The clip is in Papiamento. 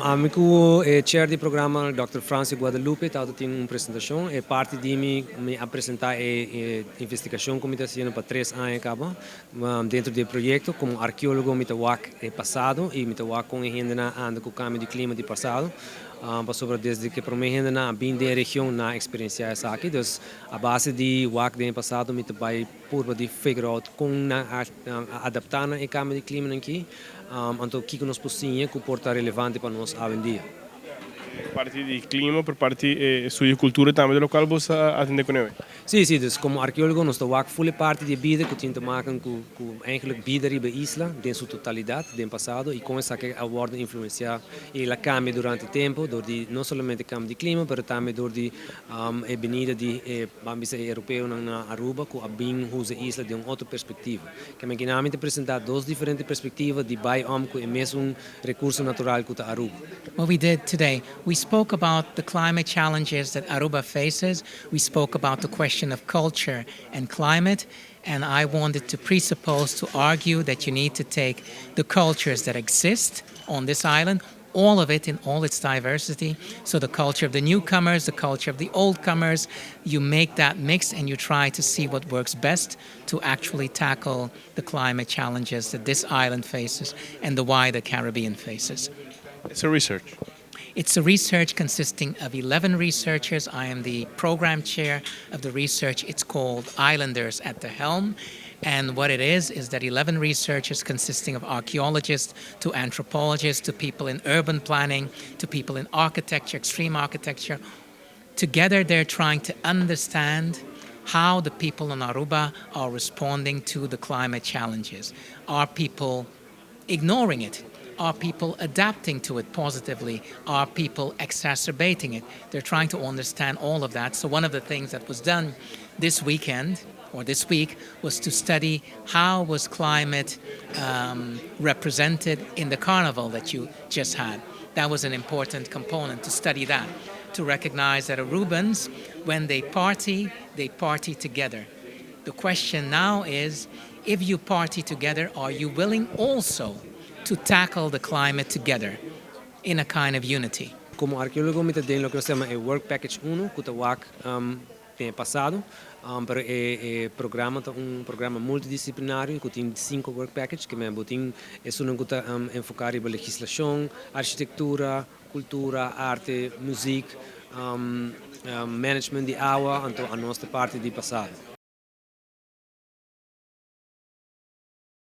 Ami ku e chair di programa, Dr. Francis Guadalupe, tabatin un presentashon i parti di mi, mi a presentá e investigashon ku mi ta hasiendo pa 3 aña kaba den e proyekto. Komo arkeólogo mi ta wak e pasado i mi ta wak kon hendenan a anda ku kambio di klima di pasado. Pasobra desde ku promé hendenan a bin den region nan a eksperensiá esaki. Dus a base di wak den pasado mi ta bai purba di figure out kon nan a adaptá na e kambio di klima aki. Anto kiko nos por siña ku por ta relevante pa nos awendia. Parti di klima, por parti estudio di kultura tambe lokal, bo a atendé kuné? Si, dus komo arkeólogo nos ta wak full parti di bida ku tin te maken ku eigenlijk bida riba isla den su totalidat den pasado i kon esaki a wòrdu influensiá i el a kambia durante tempu dor di no solamente kambio di klima, pero tambe dor di e benida di ban bisa europeo na Aruba, ku a bin usa isla di un otro perspektiva. Ke men aki ta presentá dos diferente perspektiva di bai om ku e mesun rekurso natural ku ta Aruba. What we did today, we spoke about the climate challenges that Aruba faces. We spoke about the question of culture and climate. And I wanted to presuppose, to argue that you need to take the cultures that exist on this island, all of it in all its diversity. So the culture of the newcomers, the culture of the oldcomers, you make that mix and you try to see what works best to actually tackle the climate challenges that this island faces and the wider Caribbean faces. It's a research. It's a research consisting of 11 researchers. I am the program chair of the research. It's called Islanders at the Helm. And what it is that 11 researchers consisting of archaeologists to anthropologists to people in urban planning to people in architecture, extreme architecture, together they're trying to understand how the people in Aruba are responding to the climate challenges. Are people ignoring it? Are people adapting to it positively? Are people exacerbating it? They're trying to understand all of that. So, one of the things that was done this weekend or this week was to study how was climate represented in the carnival that you just had. That was an important component to study that, to recognize that Arubans, when they party together. The question now is, if you party together, are you willing also to tackle the climate together in a kind of unity? Komo arkeólogo mi ta den loke nos yama e Work Package 1, ku ta wak den pasado, pero e programa ta un programa multidisiplinario ku tin sinku work package, ke men tin esun ku ta enfoká riba legislashon, arkitektura, kultura, arte, músika, management di awa, anto nos parti di pasado.